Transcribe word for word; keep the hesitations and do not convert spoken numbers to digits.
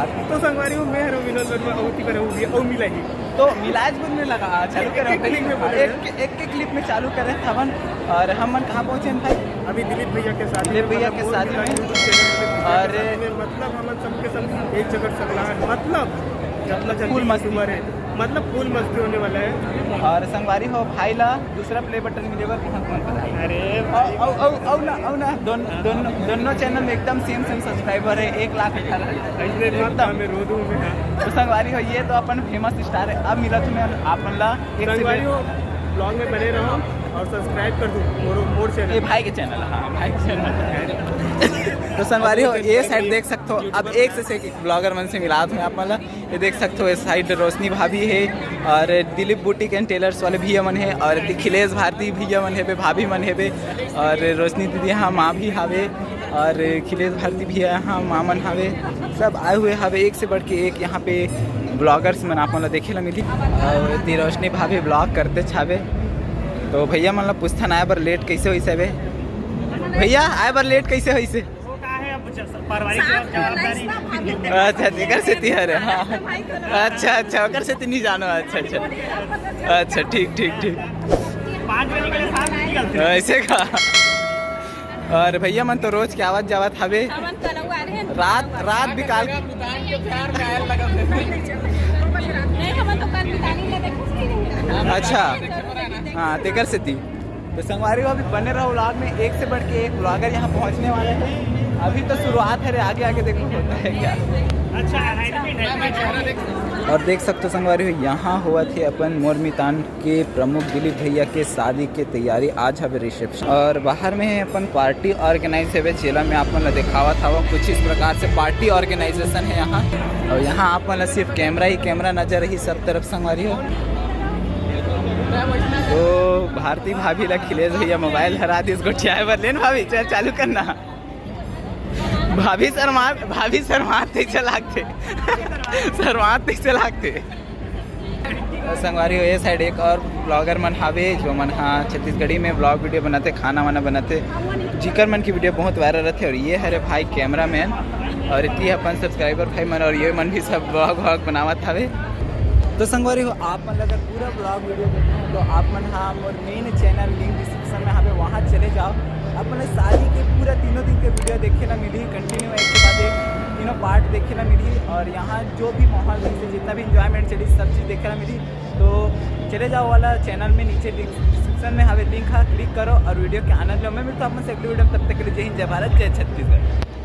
तो संगवारी हो, मैं हरो विनोद वर्मा, अवती पर हूँ, अउ मिला ही। तो मिलाज बोलने लगा, हाँ, चालू एक, करो एक भाई। Clip में बोले एक, एक, एक clip में चालू करे हवन। और हम मन कहाँ पहुँचे हैं भाई? अभी दिलीप भैया के साथ दिलीप में, भैया मतलब, के और साथ भी में। YouTube channel पे और साथ में, मतलब, हम सबके सब एक जगह सकला है, मतलब, जब तक full मस्ती। YouTuber है, मतलब, full मस्ती होने वाला है। और संगवारी हो, भाई ला दूसरा play button मिले बर कहाँ कौन पता है। अरे अउ, अउ, अउ, अउ ना, अउ ना, दोनों, दोनों, दोनों channel में एकदम same same subscriber है, एक लाख अठारह। ऐसे एकदम। मैं रो दूँ मैं। तो संगवारी हो, ये तो अपन famous star है। अब मिला तुम्हें आप मन ला एक से संगवारी हो, vlog में बने रहो और subscribe कर दो मोर, मोर channel। ये भाई के channel, हाँ, भाई के channel। तो संगवारी हो, ये side देख सकते हो, अब एक से एक blogger मन से मिला तुम्हें आप मन ला। ये देख सकते हो, इस side रोशनी भाभी है और दिलीप boutique and tailors वाले भैया मन है और अखिलेश भारती भैया मन है बे, भाभी मन है बे, और रोशनी दीदी यहाँ माँ भी हावे और अखिलेश भारती भैया यहाँ माँ मन हावे। सब आए हुए हावे, एक से बढ़ के एक यहाँ पे bloggers मन आप मन ला देखे ला मिली। और दी रोशनी भाभी vlog करते छावे। तो भैया मन ला पूछथन, आए बर late कैसे होइस बे? भैया, आए बर late कैसे होइस? वो का है, अब जब पारिवारिक सास जवाब-, जवाबदारी। अच्छा, तेकर सेती हरे, हाँ। भाई को लगा। अच्छा, अच्छा, ओकर सेती नहीं जानो, अच्छा, अच्छा। अच्छा, ठीक, ठीक, ठीक। पाँच बजे के लिए सास निकलते हैं। ऐसे का? और भैया मन तो रोज के आवत जावत हवे। हमन कलऊ आ रहे हैं। रात, रात बिकाल। नहीं, हमन तो कल बितानी ले देखो। अच्छा। हाँ, तेकर सेती। तो संगवारी हो, अभी बने रहो vlog में, एक से बढ़ के एक blogger यहाँ पहुँचने वाले हैं। अभी तो शुरुआत है रे, आगे आगे देखो होता है क्या। अच्छा, और देख सकते हो संगवारी हो, यहाँ होवत हे अपन मोर मितान के प्रमुख दिलीप भैया के शादी के तैयारी। आज हवे reception और बाहर में है अपन party organize हवे, जेला मैं आप मन ला देखावत हवं। कुछ इस प्रकार से party organization है यहाँ। और यहाँ आप मन ला सिर्फ camera ही camera नजर ही सब तरफ संगवारी हो। तो भारती भाभी ला अखिलेश भैया mobile हरा दिस गोठियाए बर। लेन भाभी, चल चालू करना। भाभी शर्मा, भाभी शर्मात तइसे लागथे। शर्मात तइसे लागथे। संगवारी हो, ये side एक और blogger मन हावे, जो मन हा छत्तीसगढ़ी में vlog video बनाते, खाना वाना बनाते, जिकर मन की video बहुत viral रहते। और ये हरे भाई cameraman, और इतनी अपन subscriber भाई मन, और ये मन भी सब vlog vlog बनावत हावे। तो संगवारी हो, आप मन अगर पूरा vlog video देखना है, तो आप मन हा मोर main channel link description में हावे, वहाँ चले जाओ। आप मन शादी के पूरा तीनों दिन के video देखे ला मिली, continue एक के बाद एक तीनों part देखे ला मिली। और यहाँ जो भी माहौल रही, जितना भी enjoyment चली, सब चीज़ देखे ला मिली। तो चले जाओ वाला channel में, नीचे description में हावे link हा, click करो और video के आनंद लो। मैं मिलता हूँ आप मन से अगले video में, तब तक के लिए जय हिंद, जय भारत, जय छत्तीसगढ़।